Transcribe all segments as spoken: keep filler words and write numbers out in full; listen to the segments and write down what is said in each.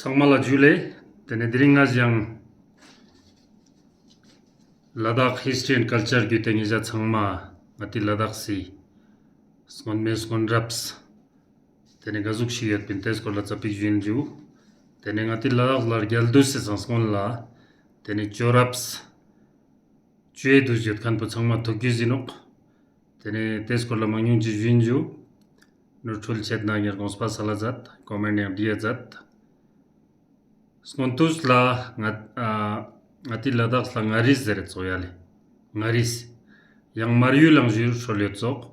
ཚང་མ་ལ་ཇུ་ལེ། དེ་ནས་དེ་རིང་ང་ཞའི་ལ་དྭགས་ཧིས་ཊྲི་ཨེན་ཌ་ཀལ་ཅར་གྱུད་དེ་ཉེ་ཞ་ཚང་མ་ང་ཏི་ལ་དྭགས་སི་སྔོན་མའི་སྔོན་རབས་དེ་ནས་ག་ཟུག་ཞིག་ཡོད་པིན་དེ་སྐོར་ལ་ཙ་པིག་ཞུ་ཡིན་ཇུ། དེ་ནས་ང་ཏི་ལ་དྭགས་ལ་རྒྱལ་དུས་སི་སང་སྔོན་ལ་དེ་ནས་ཇོ་རབས་ཇོའི་དུས་ཡོད་མཁན་པོ་ཚང་མ་ཐུགས་རྒྱུས་ཡིན་ནོག། དེ་ནས་དེ་སྐོར་ལ་མང་ཉུང་ཅིག་ཞུ་ཡིན་ཇུ། ནོར་འཁྲུལ་ཆེད་ན་ངས་དགོངས་པ་སལ་ལ་མཛད། ཀོ་མེན་ཊ་ཡང་བྲིས་ཡ་མཛད། སྔོན་དུས་ལ་ང་ཨ་ང་ཏི་ལ་དྭགས་ལ་མངའ་རིས་ཟེར་རེ་ཙོགས་ཡ་ལེ། མངའ་རིས། ཡང་མར་ཡུལ་ལའང་ཞུ་སྲོལ་ཡོད་ཙོགས།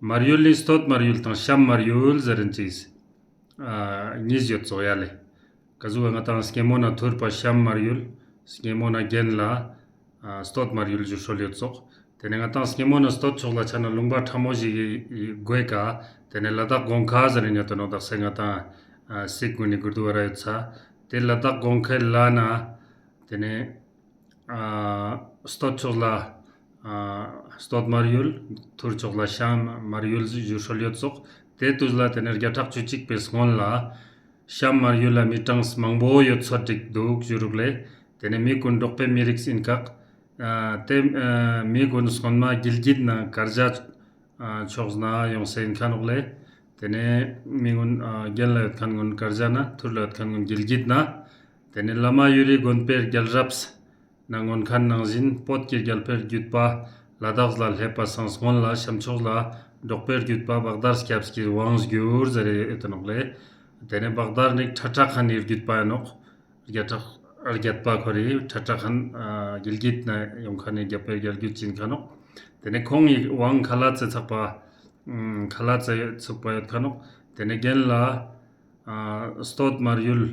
མར་ཡུལ་ནི་སྟོད་མར་ཡུལ་དང་གཤམ་མར་ཡུལ་ཟེར་རིན་ཅིག་ཨ་གཉིས་ཡོད་ཙོགས་ཡ་ལེ། ག་ཟུག་ང་ཏང་སྔོན་མོ་ན་ཐུར་པ་གཤམ་མར་ཡུལ། སྔོན་མོ་ན་གྱེན་ལ་ཨ་སྟོད་མར་ཡུལ་ཞུ་སྲོལ་ཡོད་ཙོགས། དེ་ནས་ང་ཏང་སྔོན་མོ་ན་སྟོད་ཕྱོགས་ལ་ཆ་ན་ལུང་པ་ཕྲ་མོ་ཞིག་གི་གོས་ཀ་དེ་ནས་ལ་དྭགས་གོང་ཁ་ཟེར་ནི་ཡོད་དོ་ནོག། དག་ས་ང་ཏང་ཨ་སིག་གུན་ནི་གུར་དུ་བ་ར་ཡོད་ས། དེ་ལ་དྭགས་གོང་ཁའི་ལ་ན་དེ་ནས་ཨ་སྟོད་ཕྱོགས་ལ་ཨ་སྟོད་མར་ཡུལ། ཐུར་ཕྱོགས་ལ་གཤམ་མར་ཡུལ་ཞུ་སྲོལ་ཡོད་ཙོགས། དེ་དུས་ལ་དེ་ནས་བརྒྱ་ཕྲག་བཅུ་གཅིག་པའི་སྔོན་ལ་གཤམ་མར་ཡུལ་ལ་མི་གྲངས་མང་པོ་ཡོད་ཚོད་ཅིག་འདུག་ཞུ་རུག་ལེ། དེ་ནས་མི་གུན་འབྲོག་པའི་མི་རིགས་ཡིན་ཀག། ཨ་དེ་ཨ་མི་གུན་སྔོན་མ་གིལ་གིད་ན་ཀར་ཇ་ཨ་ཕྱོགས་ན་ཡོང་ས་ཡིན་མཁན་ནོག་ལེ། དེ་ནས་མི་གུན་ཨ་གྱེན་ལ་ཡོད་མཁན་གུན་ཀར་ཇ་ན་ཐུར་ལ་ཡོད་མཁན་གུན་གིལ་གིད་ན། དེ་ནས་བླ་མ་ཡུ་རི་དགོན་པའི་རྒྱལ་རབས་ན་ངོན་མཁན་ནང་བཞིན་བོད་ཀྱི་རྒྱལ་པོའི་རྒྱུད་པ་ལ་དྭགས་ལ་སླེབས་པ་སང་སྔོན་ལ་གཤམ་ཕྱོགས་ལ་འབྲོག་པའི་རྒྱུད་པ་བག་དར་སྐྱབས་ཀྱི་དབང་བསྒྱུར་ཟེར་ཡོད་དོ་ནོག་ལེ། དེ་ནས་བག་དར་ནི་ཁྲ་ཁྲ་ཁན་ནི་རྒྱུད་པ་ཡིན་ནོག། བརྒྱ་ཕྲག་བརྒྱད་པ་ཁོ་རེ་ཁྲ་ཁྲ་ཁན་ཨ་གིལ་གིད་ན་ཡོང་མཁན་ནི་རྒྱལ་པོའི་རྒྱལ་རྒྱུད་ཅིག་ཡིན་མཁན་ནོག། དེ་ནས་ཁོང་གི་དབང་ཁ་ལ་ཙེ་ཚུགས་པ་ཨ་ཁ་ལ་ཙེ་ཚུགས་པ་ཡོད་མཁན་ནོག། དེ་ནས་གྱེན་ལ་ཨ་སྟོད་མར་ཡུལ།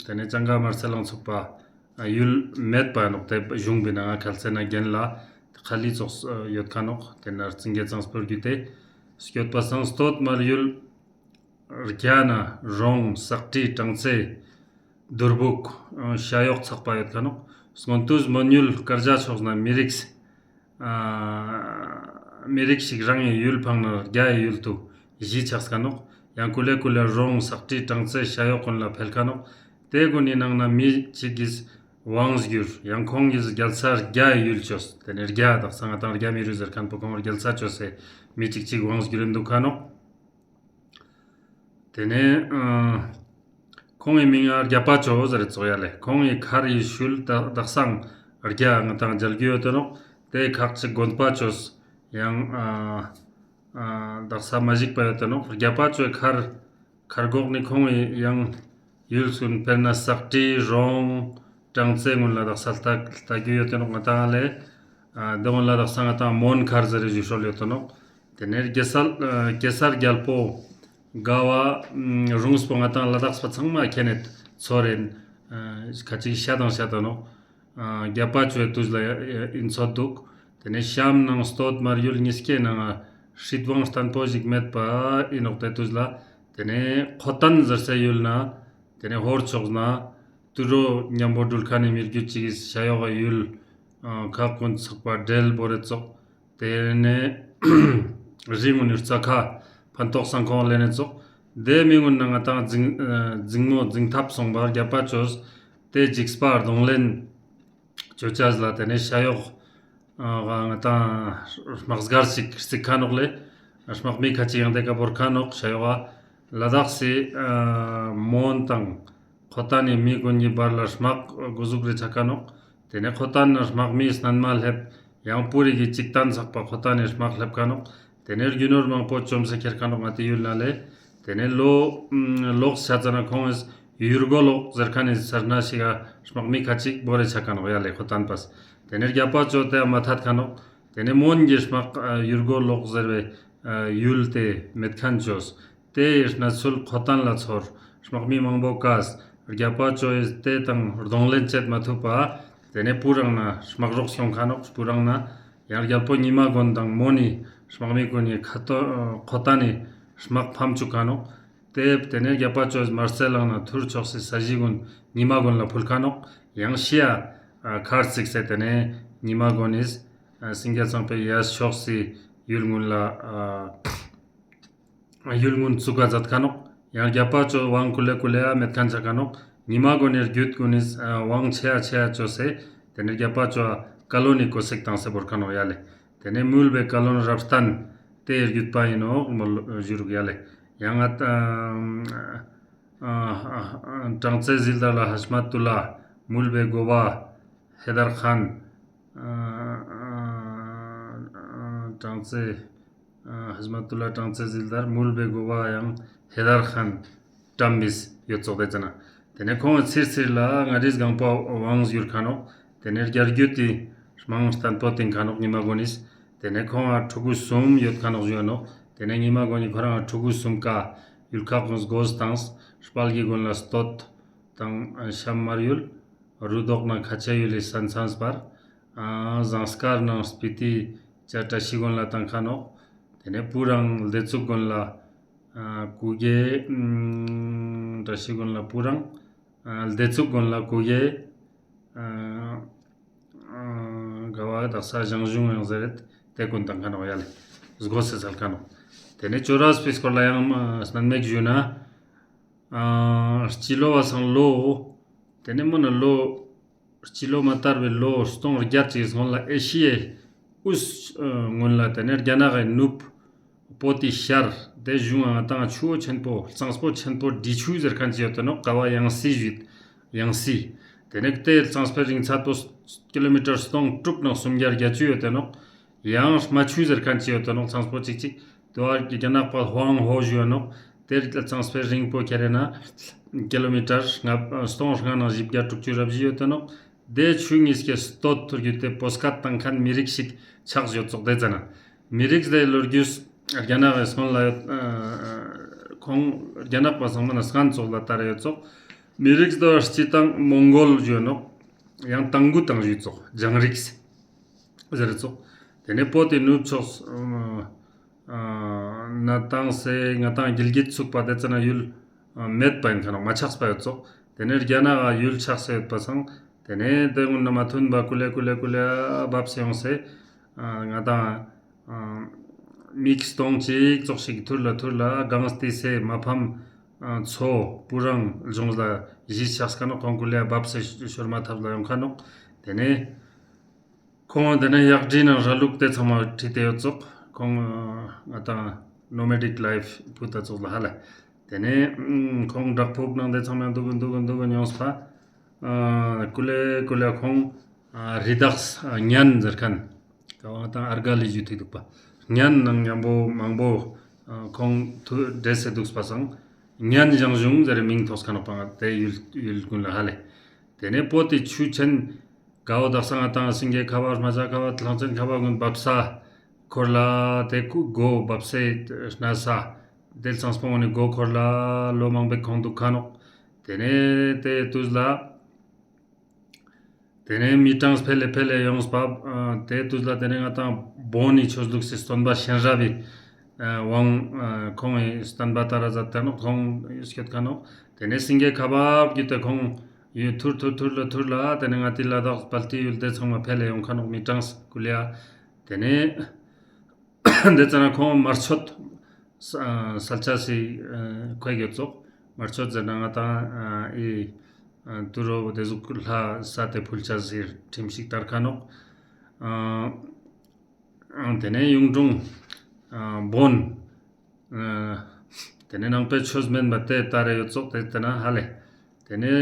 དེ་ནས་ལྕང་ག་དམར་སེར་ལང་ཚུགས་པ་ཨ་ཡུལ་མེད་པ་ཡིན་ནོག། དེ་གཞུང་པའི་ནང་ང་ཁ་ལ་ཙེ་ན་གྱེན་ལ་ཁ་ལི་ཙོགས་ཡོད་མཁན་ནོག། དེ་ནས་རྩིང་གེ་གཙང་པོའི་རྒྱུད་དེ་སྐྱོད་པ་སང་སྟོད་མར་ཡུལ་རྒྱ་ན་རོང་སག་ཏྲི་ཀྲང་ཙེ་དུར་བུག་ཨ་ཤ་ཡོག་ཚག་པ་ཡོད་མཁན་ནོག། སྔོན་དུས་མོན་ཡུལ་ཀར་ཇ་ཕྱོགས་ན་མི་རིགས་ཨ་མི་རིགས་ཤིག་རང་ངི་ཡུལ་ཕང་ན་རྒྱ་ཡི་ཡུལ་དུ་གཞིས་ཆགས་མཁན་ནོག། ཡང་ཀུ་ལེ་ཀུ་ལེ་རོང་སག་ཏྲི་ཀྲང་ཙེ་ཤ་ཡོག་གུན་ལ་འཕེལ་མཁན་ནོག། དེ་གུན་ནི་ནང་ན་མི་གཅིག་གིས་དབང་བསྒྱུར། ཡང་ཁོང་གིས་རྒྱལ་ས་རྒྱ་ཡི་ཡུལ་བཅོས། དེ་ནས་རྒྱ་དག་ས་ང་ཏང་རྒྱ་མི་རུ་ཟེར་མཁན་པོ་ཁོང་རྒྱལ་ས་བཅོས་སེ་མི་གཅིག་གཅིག་དབང་བསྒྱུར་ཡིན་འདུག་མཁན་ནོག། དེ་ནས་ཨ་ཁོང་ངི་མིང་ང་རྒྱ་པ་ཇོ་ཟེར་ཙོགས་ཡ་ལེ། ཁོང་ངི་མཁར་ཡི་ཤུལ་དག་དག་སང་རྒྱ་ང་ཏང་མཇལ་རྒྱུ་ཡོད་དོ་ནོག། དེ་ཁག་ཅིག་དགོན་པ་བཅོས། ཡང་ཨ་ཨ་དག་ས་མ་ཞིག་པ་ཡོད་དོ་ནོག། རྒྱ་པ་ཇོའི་མཁར་མཁར་གོག་ནི་ཁོང་ངི་ཡང་ཡུལ་སུན་དཔེར་ན་སག་ཏྲི་རོང་ཀྲང་ཙེ་གུན་ལ་དག་ས་ལྟ་ལྟ་རྒྱུ་ཡོད་དོ་ནོག། ང་ཏང་ལེ་ཨ་དེ་གུན་ལ་དག་ས་ང་ཏང་མོན་མཁར་ཟེར་རེ་ཞུ་སྲོལ་ཡོད་དོ་ནོག། དེ་ནས་གེ་སར་ཨ་གེ་སར་རྒྱལ་པོ་དགའ་བ་ཨ་རུངས་པོ་ང་ཏང་ལ་དྭགས་པ་ཚང་མ་ཁྱེན་ནེ་ཚོར་རེན། ཨ་ཁ་ཅིག་ཤད་དང་ཤད་དང་ནོག། ཨ་རྒྱ་པ་ཇོའི་དུས་ལ་ཡིན་ཚོད་འདུག། དེ་ནས་གཤམ་ནང་སྟོད་མར་ཡུལ་གཉིས་ཀའི་ནང་ང་སྲིད་དབང་བརྟན་པོ་ཞིག་མེད་པ་ཡིན་ནོག། དེ་དུས་ལ་དེ་ནས་ཁོ་ཐན་ཟེར་སའི་ཡུལ་ན་དེ་ནས་ཧོར་ཕྱོགས་ན་དུད་འགྲོ་མཉམ་པོ་འགྲུལ་མཁན་ནི་མི་རྒྱུད་ཅིག་གིས་ཤ་ཡོག་གི་ཡུལ་ཨ་ཁག་གུན་ཚག་པ་འབྲེལ་བོར་རེ་ཙོགས། དེ་ནས་རི་ངུན་ནི་རྩྭ་ཁ་ཕན་ཐོགས་སང་ཁོང་ལེན་ནེ་ཙོགས། དེ་མི་ངུན་ན་ང་ཏང་འཛིང་ཨ་འཛིང་མོ་འཛིང་ཐབས་སོང་པ་རྒྱ་པ་ཇོས་དེ་འཇིགས་པ་གདོང་ལེན་ཅོ་ཅས་ལ་དེ་ནས་ཤ་ཡོག་ཨ་ང་ཏང་དམག་སྒར་ཞིག་རྩིག་མཁན་ནོག་ལེ། དམག་མི་ཁ་ཅིག་ཡང་དེ་ཀ་བོར་མཁན་ནོག། ཤ་ཡོག་ཨ་ལ་དྭགས་སི་ཨ་མོན་དང་ཁོ་ཐན་ནི་མི་གུན་གྱི་བར་ལ་དམག་འགོ་འཛུགས་རེ་ཆ་མཁན་ནོག། དེ་ནས་ཁོ་ཐན་ན་དམག་མི་སྣན་མ་སླེབས། ཡང་པུ་རི་གི་ཅིག་ཏན་ཚག་པ་ཁོ་ཐན་ནི་དམག་སླེབས་མཁན་ནོག། དེ་ནས་རྒྱུ་ནོར་མང་པོ་བཅོམ་སེ་ཁྱེར་མཁན་ནོག་ང་ཏི་ཡུལ་ན་ལེ། དེ་ནས་ལོ་ལོགས་ཆ་ཙ་ན་ཁོང་ངིས་ཡུལ་སྒོ་ལོག་ཟེར་མཁན་ནི་སར་ན་ཞིག་ག་དམག་མི་ཁ་ཅིག་བོར་རེ་ཆ་མཁན་ནོག་ཡ་ལེ་ཁོ་ཐན་པས། དེ་ནས་རྒྱ་པ་ཇོ་དེ་མ་ཐད་མཁན་ནོག། དེ་ནས་མོན་གྱི་དམག་ཡུལ་སྒོ་ལོག་ཟེར་བའི་ཡུལ་དེ་མེད་མཁན་ཅོས། དེའི་གནས་ཚུལ་ཁོ་ཐན་ལ་ཚོར། དམག་མི་མང་པོ་བཀལ། རྒྱ་པ་ཇོ་ཡིས་དེ་དང་གདོང་ལེན་བྱེད་མ་ཐུབ་པ། དེ་ནས་སྤུ་རང་ན་དམག་རོགས་ཤོང་མཁན་ནོག། སྤུ་རང་ན་ཡང་རྒྱལ་པོ་ཉི་མ་མགོན་དང་མོན་ནི་དམག་མི་གུན་ནི་ཁ་ཐོ་ཁོ་ཐན་ནི་དམག་ཕམ་བཅུག་མཁན་ནོག། དེ་དེ་ནས་རྒྱ་པ་ཇོ་ཡིས་དམར་སེར་ལང་ན་ཐུར་ཕྱོགས་སི་ས་གཞི་གུན་ཉི་མ་མགོན་ལ་ཕུལ་མཁན་ནོག། ཡང་ཤི་ཡ་ཁར་ཚིག་སེ་དེ་ནས་ཉི་མ་མགོན་ནི་སེང་གེ་ཚང་པའི་ཡ་ཕྱོགས་སི་ཡུལ་གུན་ལ་ཡུལ་གུན་ཚུགས་ཀ་མཛད་མཁན་ནོག། ཡང་རྒྱ་པ་ཇོ་དབང་ཀུ་ལེ་ཀུ་ལེ་ཡ་མེད་མཁན་ཆ་མཁན་ནོག། ཉི་མ་གུན་ནི་རྒྱུད་གུན་ནི་ཨ་དབང་ཆེ་ཡ་ཆེ་ཡ་ཅོས་སེ་ཏེ་ནེ་རྒྱབ་པ་ཅོ་ཀ་ལོན་ནི་གོ་སེག་ཏང་སེ་བོར་ཁན་ནོག་ཡ་ལེ། ཏེ་ནེ་མུལ་བེ་ཀ་ལོན་རབ་བརྟན་ཏེ་རྒྱུད་པ་ཨིན་ནོག་མོལ་ཞུ་རུག་ཡ་ལེ། ཡང་ང་ཏང་ཨ་ཨ་ཨ་ཀྲང་ཙེ་ཟིལ་དར་ལ་ཧ་ཤ་མ་ཏུ་ལ། མུལ་བེ་གོ་བ་ཧེ་དར་ཁན། ཨ་ཨ་ཨ་ཀྲང་ཙེ་ཨ་ཧ་ཤ་མ་ཏུ་ལ་ཀྲང་ཙེ་ཟིལ་དར་མུལ་བེ་གོ་བ་ཡང་ཧེ་དར་ཁན་ཀྲམ་བིས་ཡོད་ཙོག་ཏེ་ཙ་ན། ཏེ་ནེ་ཁོང་ཚིར་ཚིར་ལ་ང་རིས་གང་པོ་དབང་ཡུལ་ཁན་ནོག། ཏེ་ནེ་རྒྱལ་རྒྱུད་དི་མང་བརྟན་པོ་ཏིང་ཁན་ནོག་ཉི་མ་གུན་ནི། ཏེ་ནེ་ཁོང་ང་ཕྲུ་གུ་སུམ་ཡོད་ཁན་ནོག་ཞུ་ཡ་ནོག། ཏེ་ནེ་ཉི་མ་གུན་ནི་ཁོ་རང་ཕྲུ་གུ་སུམ་ཀ་ཡུལ་ཁག་གུན་སྒོ་སྟངས་དཔལ་གྱི་གུན་ལ་སྟོད་དང་ཤམ་མར་ཡུལ། རུ་དོག་ནང་ཁ་ཆེ་ཡུལ་ལི་ས་མཚམས་པར། ཨ་ཟངས་དཀར་ནང་སྤི་ཏི་ཅ་བཀྲ་ཤིས་གུན་ལ་ཏང་ཁན་ནོག། ཏེ་ནེ་སྤུ་རང་ལྡེ་ཙུག་གུན་ལ་ཨ་གུ་གེ་ཨམ་བཀྲ་ཤིས་གུན་ལ་སྤུ་རང་ཨ་ལྡེ་ཙུག་གུན་ལ་གུ་གེ་ཨ་ཨ་ག་བ་དག་ས་ཞང་ཞུང་ཡང་ཟེར་རེད། ཏེ་གུན་ཏང་ཁན་ནོག་ཡ་ལེ། སྒོ་སེ་སལ་ཁན་ནོག། ཏེ་ནེ་ཅོ་རས་པའི་སྐོར་ལ་ཡང་ཨ་སྣན་མེད་ཞུ་ན། ཨ་སྤྱི་ལོ་བ་སང་ལོ། ཏེ་ནེ་མོ་ན་ལོ། སྤྱི་ལོ་མ་དར་བའི་ལོ་སྟོང་བརྒྱད་ཅིག་སྔོན་ལ་ཨེ་ཤི་ཡའི་དབུས་ཨ་སྔོན་ལ་ཏེ་ནེ་རྒྱ་ནག་གི་ནུབ་པོ་ཏི་ཤར་ཏེ་གཞུང་ང་ཏང་ཆུ་བོ་ཆེན་པོ་གཙང་པོ་ཆེན་པོ་འབྲི་ཆུ་ཟེར་ཁན་ཅིག་ཡོད་དེ་ནོག། ཀ་བ་ཡང་སི་ཞུས། ཡང་སི། ཏེ་ནེ་ཏེ་གཙང་པོའི་རིང་ཚད་པོ་ཀི་ལོ་མི་ཊར་སྟོང་དྲུག་ནང་སུམ་བརྒྱ་བརྒྱད་ཅུ་ཡོད་དེ་ནོག། ཡང་རྨ་ཆུ་ཟེར་ཁན་ཅིག་ཡོད་དེ་ནོག་གཙང་པོ་ཅིག་ཅིག། དོ་བར་གྱི་རྒྱ་ནག་པ་ཧོང་ཧོ་ཞུ་ཡ་ནོག། ཏེ་རིགས་ལ་གཙང་པོའི་རིང་པོ་ཁྱེར་ན་ཀི་ལོ་མི་ཊར་ལྔ་སྟོང་ལྔ་ནང་བཞི་བརྒྱ་དྲུག་ཅུ་རེ་བཞི་ཡོད་དེ་ནོག། ཏེ་ཆུ་གཉིས་ཀྱི་སྟོད་ཐུར་གྱུད་ཏེ་བོད་སྐད་ཏང་ཁན་མི་རིགས་ཤིག་ཆགས་ཡོད་ཙོག། ཏེ་ཙ་ན་མི་རིགས་ཏེ་ལོ་རྒྱུས་རྒྱ་ནག་གི་སྔོན་ལ་ཡོད་ཨ་ཁོང་རྒྱ་ནག་པ་ཚང་མ་ན་སྔན་ཙོགས་ལ་དར་ཡོད་ཙོག། མི་རིགས་ཏེ་སྤྱི་བཏང་མོང་གོལ་ཞུ་ཡ་ནོག། ཡང་ཏང་གུ་ཏང་ཞུ་ཙོག་ལྗང་རིགས་ཟེར་ཙོག། ཏེ་ནེ་བོད་དི་ནུབ་ཕྱོགས་ཨ་ན་ཏང་སེ་ང་ཏང་གིལ་གིད་ཚུག་པ་ཏེ་ཙ་ན་ཡུལ་ཨ་མེད་པ་ཨིན་ཁན་ནོག། མ་ཆགས་པ་ཡོད་ཙོག། ཏེ་ནེ་རྒྱ་ནག་ག་ཡུལ་ཆགས་སེ་ཡོད་པ་སང་ཏེ་ནེ་ཏེ་གུན་ན་མ་མཐུན་པ་ཀུ་ལེ་ཀུ་ལེ་ཀུ་ལེ་བབས་སེ་ཡོང་སེ་ཨ་ང་ཏང་ཨ་མིག་སྟོང་ཅིག་ཙོགས་ཤིག་ཐུར་ལ་ཐུར་ལ་གངས་ཏི་སེ་མ་ཕམ་ཨ་མཚོ་སྤུ་རང་ལྗོངས་ལ་གཞིས་ཆགས་ཁན་ནོག། ཁོང་ཀུ་ལེ་བབས་སེ་ཤོར་མ་ཐབས་ལ་ཡོང་ཁན་ནོག། ཏེ་ནེ་ཁོང་ཏེ་ནེ་གཡག་འབྲི་ནང་ར་ལུག་ཏེ་ཚང་མ་ཁྲིད་དེ་ཡོད་ཙོག། ཁོང་ང་ཏང་ནོ་མེ་ཌིག་ལའིཕ་ཕུད་ད་ཙོག་ལ་ཧ་ལ། ཏེ་ནེ་ཁོང་བྲག་ཕུག་ནང་ཏེ་ཚང་མ་འདུག་གིན་འདུག་གིན་འདུག་གིན་ཡོངས་པ། ཨ་ཀུ་ལེ་ཀུ་ལེ་ཁོང་ཨ་རི་དྭགས་ཨ་གཉན་ཟེར་ཁན། ཀ་བ་ང་ཏང་ཨར་ག་ལི་ཞུ་ཐིག་འདུག་པ། གཉན་ནང་མཉམ་པོ་མང་པོ་ཨ་ཁོང་ཐུ་འདྲེས་སེ་འདུག་པ་སང་། གཉན་ཞང་ཞུང་ཟེར་མིང་ཐོགས་ཁན་ནོག་པ། ང་ཏེ་ཡུལ་ཡུལ་གུན་ལ་ཧ་ལེ། ཏེ་ནེ་བོད་དི་ཆུ་ཆེན་ག་བོ་དག་ས་ང་ཏང་སེང་གེ་ཁ་བ་རྨ་བྱ་ཁ་བ་གླང་ཆེན་ཁ་བ་གུན་བབས་ས་ཁོར་ལ་ཏེ་ཀུ་གོ་བབས་སེ་ན་ས་ཏེ་ཚང་སྤོང་ནི་གོ་ཁོར་ལ་ལོ་མང་པོ་ཁོང་འདུག་ཁན་ནོག། ཏེ་ནེ་ཏེ་དུས་ལ་ཏེ་ནེ་མི་གྲངས་འཕེལ་ལེ་འཕེལ་ལེ་ཡོངས་པ། ཨ་ཏེ་དུས་ལ་ཏེ་ནེ་ང་ཏང་བོན་ནི་ཆོས་ལུགས་སི་སྟོན་པ་གཤེན་རབ་བི་ཨ་དབང་ཨ་ཁོང་ངི་བསྟན་པ་ཏ་ར་ཛད་ཏེ་ནོག། ཁོང་སྐྱོད་ཁན་ནོག། ཏེ་ནེ་སེང་གེ་ཁ་བ་གྱུད་ཏེ་ཁོང་ཡུལ་ཐུར་ཐུར་ཐུར་ལ་ཐུར་ལ་ཏེ་ནེ་ང་ཏི་ལ་དྭགས་སྤལ་ཏི་ཡུལ་ཏེ་ཚང་མ་འཕེལ་ལེ་ཡོང་ཁན་ནོག། མི་གྲངས་ཀུ་ལེ་ཡ། ཏེ་ནེ་ཏེ་ཙ་ན་ཁོང་དམར་མཆོད་ས་ཨ་སལ་ཆ་སི་ཨ་ཁོ་གྱུད་ཙོག། དམར་མཆོད་ཟེར་ན་ང་ཏང་ཨ་ཨི་ཨ་དུད་འགྲོ་ཏེ་ཟུག་ལྷ་ས་ཏེ་ཕུལ་ཆ་སི་ཁྲིམས་ཤིག་དར་ཁན་ནོག། ཨ་ཨ་ཏེ་ནེ་གཡུང་དྲུང་ཨ་བོན། ཨ་ཏེ་ནེ་ནང་པའི་ཆོས་མན་པ་ཏེ་ཏ་རེ་ཡོད་ཙོག། ཏེ་ཏེ་ན་ཧ་ལེ། ཏེ་ནེ་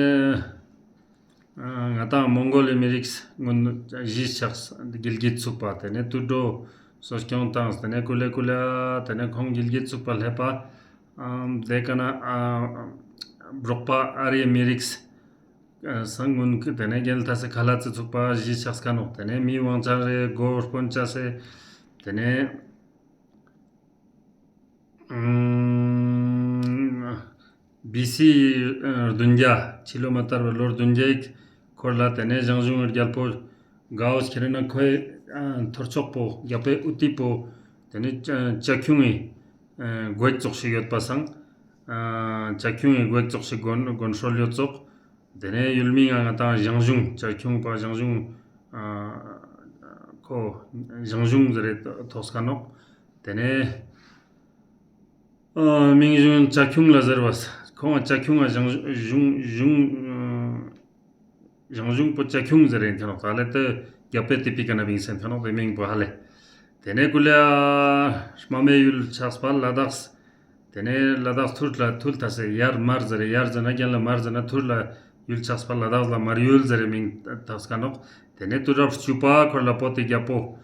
ཨ་ང་ཏང་མོང་གོ་ལི་མི་རིགས་གུན་གཞིས་ཆགས་གིལ་གིད་ཚུག་པ། ཏེ་ནེ་དུད་འགྲོ་གསོ་སྐྱོང་བཏང་། ཏེ་ནེ་ཀུ་ལེ་ཀུ་ལེ་ཏེ་ནེ་ཁོང་གིལ་གིད་ཚུག་པ་སླེབས་པ། ཨ་ཏེ་ཀ་ན་ཨ་འབྲོག་པ་ཨ་རིའི་མི་རིགས་ཨ་སང་གུན་ཏེ་ནེ་གྱེན་ལ་ཐ་སེ་ཁ་ལ་ཙི་ཚུག་པ་གཞིས་ཆགས་ཁན་ནོག། ཏེ་ནེ་མི་དབང་ཆ་རེ་གོ་དཔོན་ཆ་སེ་ཏེ་ནེ་ཨམ་བི་སི་ཨ་བདུན་བརྒྱ་ཕྱི་ལོ་མ་དར་བའི་ལོ་བདུན་བརྒྱའི་ཁོར་ལ་ཏེ་ནེ་ཞང་ཞུང་གི་རྒྱལ་པོ་གའོ་ཁྱེར་ན་ཁོའི་ཨ་ཐོར་ཅོག་པོ་རྒྱལ་པོའི་དབུ་ཏི་པོ་ཏེ་ནེ་ཅ་ཅ་ཁྱུང་ངི་ཨ་གོ་ཙོགས་ཤིག་ཡོད་པ་སང་། ཨ་ཅ་ཁྱུང་ངི་གོ་ཙོགས་ཤིག་དགོན་དགོན་སྲོལ་ཡོད་ཙོག། ཏེ་ནེ་ཡུལ་མིང་ང་ང་ཏང་ཞང་ཞུང་ཅ་ཁྱུང་པ་ཞང་ཞུང་ཨ་ཁོ་ཞང་ཞུང་ཟེར་རེ་ཐོགས་ཁན་ནོག། ཏེ་ནེ་ཨ་མིང་གཞུང་ཅ་ཁྱུང་ལ་ཟེར་བ་ས་ ཁོང་ང་ཅ་ཁྱུང་ང་ཞང་ཞུང་ཞང་ཞང་ཞུང་པོ་ཅ་ཁྱུང་ཟེར་རེན་ཁ་ནོག། ད་ལེ་ཏེ་རྒྱ་པོའི་ཏི་པི་ཀ་ན་བིང་སེན་ཁ་ནོག་ཏེ་མིང་པོ་ཧ་ལེ། ཏེ་ནེ་ཀུ་ལེ་ཨ་མ་མེ་ཡུལ་ཆགས་པ་ལ་དྭགས། ཏེ་ནེ་ལ་དྭགས་ཐུར་ལ་ཐུར་ཐ་སེ་ཡར་མར་ཟེར་རེ་ཡར་ཟེར་ན་གྱེན་ལ་མར་ཟེར་ན་ཐུར་ལ་ཡུལ་ཆགས་པ་ལ་དྭགས་ལ་མར་ཡུལ་ཟེར་རེ་མིང་ཐགས་ཁ་ནོག། ཏེ་ནེ་དུས་རབས་བཅུ་པ་ཁོར་ལ་པོ་ཏི་རྒྱ་པོ་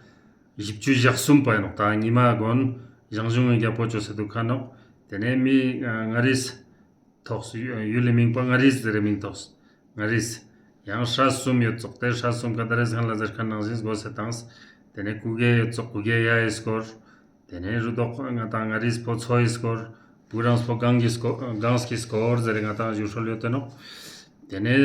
བཞི་བཅུ་ཞེ་གསུམ་པ་ཡིན་ནོག། ད་ཉི་མ་དགོན་ཞང་ཞུང་གི་རྒྱ་པོ་ཅོས་སེ་དུག་ཁ་ནོག། ཏེ་ནེ་མི་ཨ་མངའ་རིས་ཐོགས། ཡུལ་ལི་མིང་པ་མངའ་རིས་ཟེར་རེ་མིང་ཐོགས། མངའ་རིས། ཡང་སྲས་གསུམ་ཡོད་ཙོག། ཏེ་སྲས་གསུམ་ཀ་ད་རེས་ཁན་ལ་ཟེར་ཁན་ནང་བཞིན་གོ་སེ་ཏངས། ཏེ་ནེ་གུ་གེ་ཡོད་ཙོག། གུ་གེ་ཡ་ཡི་སྐོར། ཏེ་ནེ་རུ་ཏོག་ང་ཏང་མངའ་རིས་པོ་མཚོ་ཡི་སྐོར། བུ་རངས་པོ་གངས་ཀྱི་སྐོར་གངས་ཀྱི་སྐོར་ཟེར་རེ་ང་ཏང་ཞུ་སྲོལ་ཡོད་དེ་ནོག། ཏེ་ནེ་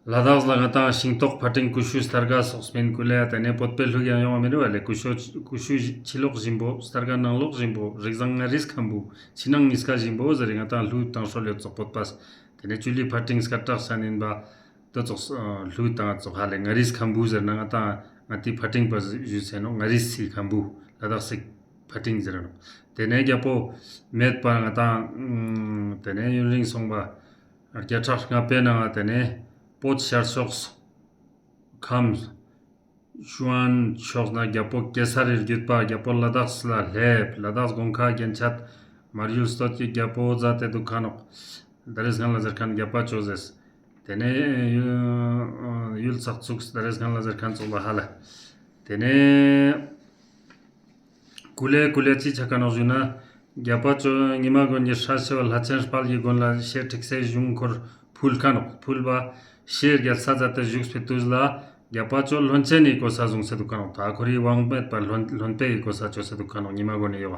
ལ་དྭགས་ལ་ང་ཏང་ཤིང་ཏོག་ཕ་ཏིང་ཀུ་ཤུ་སྟར་ག་སོགས་མིན་ཀུ་ལེ་ཡ། ཏེ་ནེ་བོད་པའི་ལུགས་ཡང་ཡོང་བ་མི་རུ་བ་ལེ། ཀུ་ཤུ་ཀུ་ཤུ་ཕྱི་ལོགས་ཞིམ་པོ་སྟར་ག་ནང་ལོགས་ཞིམ་པོ། རིགས་བཟང་མངའ་རིས་ཁམ་བུ་ཕྱི་ནང་གཉིས་ཀ་ཞིམ་པོ་ཟེར་རེ་ང་ཏང་ལུགས་ཏང་སྲོལ་ཡོད་ཙོག་བོད་པ། ཏེ་ནེ་ཅུ་ལི་ཕ་ཏིང་སྐད་གྲགས་ས་ནིན་པ་ཏོ་ཙོགས་ལུགས་ཏང་ཙོག་ཧ་ལེ། མངའ་རིས་ཁམ་བུ་ཟེར་ན་ང་ཏང་ང་ཏི་ཕ་ཏིང་པ་ཞུས་སེ་ནོག། མངའ་རིས་སི་ཁམ་བུ་ལ་དྭགས་སི་ཕ་ཏིང་ཟེར་ནོག། ཏེ་ནེ་རྒྱ་པོ་མེད་པ་ང་ཏང་ཏེ་ནེ་ཡུན་རིང་སོང་པ། བརྒྱ་ཕྲག་ལྔ་པའི་ནང་ཏེ་ནེ་བོད་ཤར་ཕྱོགས་ཁམས་ཞུ་ཨན་ཕྱོགས་ན་རྒྱ་པོ་གེ་སར་རི་བརྒྱུད་པ་རྒྱ་པོ་ལ་དྭགས་ལ་སླེབས། ལ་དྭགས་གོང་ཁ་རྒྱན་ཆད་མར་ཡུལ་སྟོད་ཀྱི་རྒྱ་པོ་ཛད་དེ་དུག་ཁ་ནོག། ད་རེས་ཁན་ལ་ཟེར་ཁན་རྒྱ་པ་ཅོ་ཟེར། ཏེ་ནེ་ཡུལ་ཚགས་ཚུགས་ད་རེས་ཁན་ལ་ཟེར་ཁན་ཙོགས་ལ་ཧ་ལ། ཏེ་ནེ་ཀུ་ལེ་ཀུ་ལེ་ཅི་ཆ་ཁན་ནོག་ཞུ་ན། རྒྱ་པ་ཅོ་ཉི་མ་དགོན་གྱི་སྲས་ཆེ་བ་ལྷ་ཆེན་དཔལ་གྱི་མགོན་ལ་ཤེས་ཁྲིག་སེ་གཞུང་ཁོར་ཕུལ་ཁན་ནོག། ཕུལ་བ་ཤེས་རྒྱལ་ས་ཛད་དེ་བཞུགས་པའི་དུས་ལ་རྒྱ་པ་ཅོ་ལྷོན་ཆེན་ནི་གོ་ས་བཟུང་སེ་དུག་ཁ་ནོག། ད་ཁོ་རི་དབང་མེད་པ་ལྷོན་ལྷོན་པོའི་གོ་ས་ཅོས་སེ་དུག་ཁ་ནོག། ཉི་མ་དགོན་ནི་ཡོད་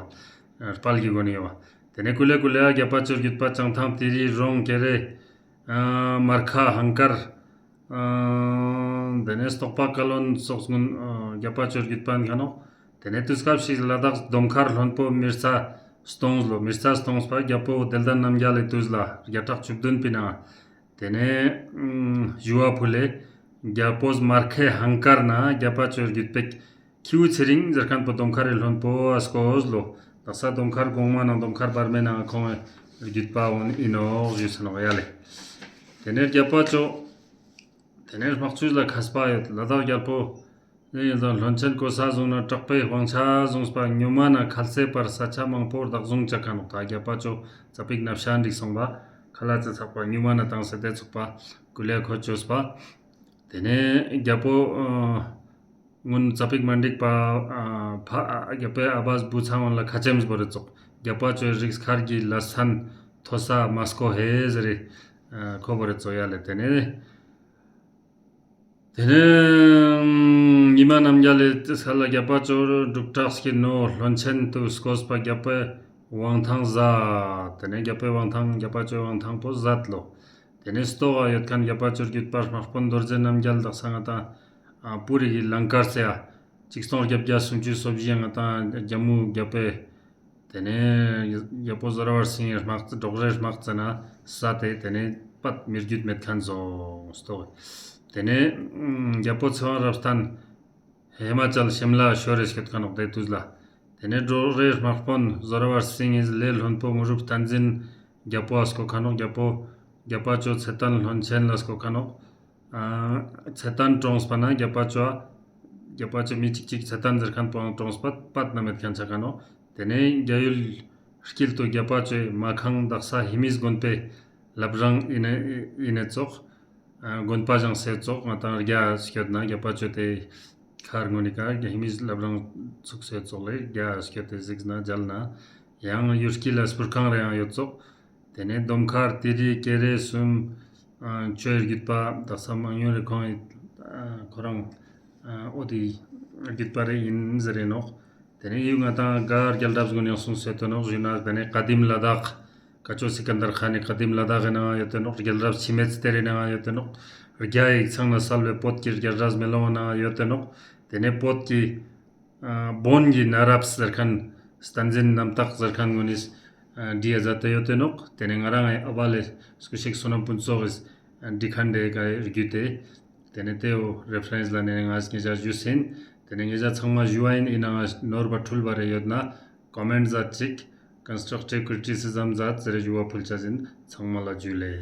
བ། དཔལ་གྱི་མགོན་ནི་ཡོད་བ། ཏེ་ནེ་ཀུ་ལེ་ཀུ་ལེ་རྒྱ་པ་ཅོ་བརྒྱུད་པ་བྱང་ཐང་ཏི་རི་རོང་ཀེ་རེ། ཨ་མར་ཁ་ཧང་ཀར། ཨ་ཏེ་ནེ་སྟོག་པ་ཀ་ལོན་སོགས་ཀུན་ཨ་རྒྱ་པ་ཅོ་བརྒྱུད་པ་ཨིན་ཁ་ནོག། ཏེ་ནེ་དུས་སྐབས་ཤིག་ལ་དྭགས་དོམ་མཁར་ལྷོན་པོ་མི་རྩ་སྟོངས་ལོ། མི་རྩ་སྟོངས་པ་རྒྱ་པོ་བདེ་ལྡན་རྣམ་རྒྱལ་ལི་དུས་ལ་བརྒྱ་ཕྲག་བཅུ་བདུན་པའི་ནང་ཏེ་ནེ་ཨ་ཞུ་བ་ཕུལ་ལེ། རྒྱ་པོས་མར་ཁའི་ཧང་ཀར་ན་རྒྱ་པ་ཅོ་བརྒྱུད་པའི་ཁྱེའུ་ཚེ་རིང་ཟེར་ཁན་པོ་དོམ་མཁར་རི་ལྷོན་པོ་ཨ་སྐོས་ལོ། དག་ས་དོམ་མཁར་གོང་མ་ནང་དོམ་མཁར་བར་མའི་ནང་ཁོང་བརྒྱུད་པ་འོན་ཨིན་ནོག་ཞུས་སེ་ནོག་ཡ་ལེ། ཏེ་ནེ་རྒྱ་པ་ཅོ། ཏེ་ནེ་དམག་ཆུ་ལ་མཁས་པ་ཡོད། ལ་དྭགས་རྒྱལ་པོ་ནི་ཡིན་ཙང་ལྷོན་ཆེན་གོ་ས་བཟུང་ན་དྲག་པོའི་དབང་ཆ་བཟུང་པ་ཉུ་མ་ན་ཁལ་སེ་པར་ས་ཆ་མང་པོ་བདག་བཟུང་བྱ་ཁ་ནོག། ད་རྒྱ་པ་ཅོ་ཙ་པིག་ནབ་ཤ་འགྲིག་སོང་པ་ཁ་ལ་ཙེ་ཚག་པ་ཉུ་མ་ན་ཏང་སེ་ཏེ་ཚུགས་པ་ཀུ་ལེ་ཁོ་ཅོས་པ། ཏེ་ནེ་རྒྱ་པོ་ཨ་སྔོན་ཙ་པིག་མ་འགྲིག་པ་ཨ་ཕ་ཨ་རྒྱ་པོའི་ཨ་བས་བུ་ཚང་བོ་ལ་ཁ་ཆེམས་བོར་རེ་ཙོག། རྒྱ་པ་ཅོའི་རིགས་མཁར་གྱི་ལ་སན་མཐོ་ས་མ་སྐོ་ཧེ་ཟེར་རེ་ཨ་ཁོ་བོར་རེ་ཙོག་ཡ་ལེ། ཏེ་ནེ་ཏེ་ནེ་ཉི་མ་རྣམ་རྒྱལ་ལི་ས་ལ་རྒྱ་པ་ཅོ་འབྲུག་གྲགས་ཀྱི་ནོ་ལྷོན་ཆེན་དུ་སྐོས་པ་རྒྱ་པོའི་དབང་ཐང་ཟད། ཏེ་ནེ་རྒྱ་པོའི་དབང་ཐང་རྒྱ་པ་ཅོའི་དབང་ཐང་པོ་ཟད་ལོ། ཏེ་ནེ་ལྟོ་ག་ཡོད་ཁན་རྒྱ་པ་ཅོ་བརྒྱུད་པ་དམག་དཔོན་རྡོ་རྗེ་རྣམ་རྒྱལ་དག་ས་ང་ཏང་ཨ་པུ་རི་གི་ལང་ཀར་སེ་ཡ་ཆིག་སྟོང་བརྒྱད་བརྒྱ་སུམ་ཅུ་སོ་བཞི་ཡ་ང་ཏང་རྒྱ་མོ་རྒྱ་པོའི་ཏེ་ནེ་རྒྱལ་པོ་ཟོར་བར་སིང་ངི་དམག་འབྲོག་རེ་དམག་ཙ་ན་ས་ཏེ་ཏེ་ནེ་པད་མི་རྒྱུད་མེད་ཁན་སོང་ལྟོ་ག། ཏེ་ནེ་རྒྱལ་པོ་ཚེ་དབང་རབ་བརྟན་ཧི་མ་ཅལ་ཤིམ་ལ་ཤོར་རེ་སྐྱོད་ཁན་ནོག་ཏེ་དུས་ལ། ཏེ་ནེ་འབྲོག་རེ་དམག་དཔོན་ཟོར་བར་སིང་ངི་ལས་ལྷོན་པོ་མུ་རུབ་བསྟན་འཛིན་རྒྱལ་པོ་ཨ་སྐོ་ཁན་ནོག། རྒྱལ་པོ་རྒྱ་པ་ཅོ་ཚེ་བརྟན་ལྷོན་ཆེན་ལ་སྐོ་ཁན་ནོག། ཨ་ཚེ་བརྟན་གྲོངས་པ་ན་རྒྱ་པ་ཅོ་རྒྱ་པ་ཅོ་མི་ཅིག་ཅིག་ཚེ་བརྟན་ཟེར་ཁན་པོའང་གྲོངས་པ་པད་ན་མེད་ཁན་ཆ་ཁན་ནོག། ཏེ་ནེ་རྒྱ་ཡུལ་དཀྱིལ་དུ་རྒྱ་པ་ཅོའི་མ་ཁང་དག་ས་ཧེ་མིས་དགོན་པའི་བླ་བྲང་ཨིན་ནེ་ཨིན་ནེ་ཙོག། ཨ་དགོན་པ་བཞེངས་སེ་ཙོག་ང་ཏང་རྒྱ་སྐྱོད་ན་རྒྱ་པ་ཅོ་ཏེ་མཁར་ངོ་ནི་ཀ་རྒྱ་ཧེ་མིས་བླ་བྲང་ཚུགས་སེ་ཙོག་ལེ་རྒྱ་སྐྱོད་དེ་གཟིགས་ན་མཇལ་ན་ཡང་ཡུལ་དཀྱིལ་ལ་སྤུར་ཁང་རེ་ཡང་ཡོད་ཙོག། ཏེ་ནེ་དོམ་མཁར་ཏི་རི་ཀེ་རེ་གསུམ་ཨ་ཅོའི་བརྒྱུད་པ་དག་ས་མང་ཉུང་རེ་ཁོང་ཨ་ཁོ་རང་ཨ་འོ་དེ་བརྒྱུད་པ་རེ་ཡིན་ཟེར་རེ་ནོག། ཏེ་ནེ་ཡུལ་ང་ཏང་ག་རྒྱལ་རབས་གུན་ཡང་གསུངས་སེ་ཡོད་དེ་ནོག་ཞུ་ན། ཏེ་ནེ་ཀ་དིམ་ལ་དྭགས་ཀ་ཅོ་སི་ཀན་དར་ཁཱན་ནི་ཀ་དིམ་ལ་དྭགས་ཀྱི་ནང་ཡོད་དེ་ནོག། རྒྱལ་རབས་འཆི་མེད་གཏེར་རི་ནང་ཡོད་དེ་ནོག། རྒྱ་ཡིག་ཚང་ན་གསལ་བའི་བོད་ཀྱི་རྒྱལ་རབས་མེ་ལོང་ནང་ཡོད་དེ་ནོག། ཏེ་ནེ་བོད་ཀྱི་ཨ་བོན་གྱི་གནའ་རབས་ཟེར་ཁན་བསྟན་འཛིན་རྣམ་དག་ཟེར་ཁན་གུན་ནི་ཨ་བྲིའ་ཛད་དེ་ཡོད་དེ་ནོག། ཏེ་ནེ་ང་རང་ངི་ཨ་བ་ལེ་སྐུ་གཤེགས་བསོད་ནམས་ཕུན་ཚོགས་སི་ཨ་བྲི་ཁན་དེ་ཀ་བརྒྱུད་དེ། ཏེ་ནེ་ཏེའོ་རེ་ཕ་རེནས་ལ་ནེ་ང་ངེ་ཞ་ཞུས་ཨིན། ཏེ་ནེ་ངེ་ཞ་ཚང་མ་ཞུ་བ་ཨིན། ཨིན་ནའང་ནོར་བ་འཁྲུལ་བ་རེ་ཡོད་ན་ཀོ་མེནཊ་ཛད་ཅིག། ཀོན་སི་ཊྲག་ཊིབ་ཀྲི་ཊི་སི་ཛམ་ཛད་ཟེར་ཞུ་བ་ཕུལ་ཆ་ཡིན། ཚང་མ་ལ་ཇུ་ལེ།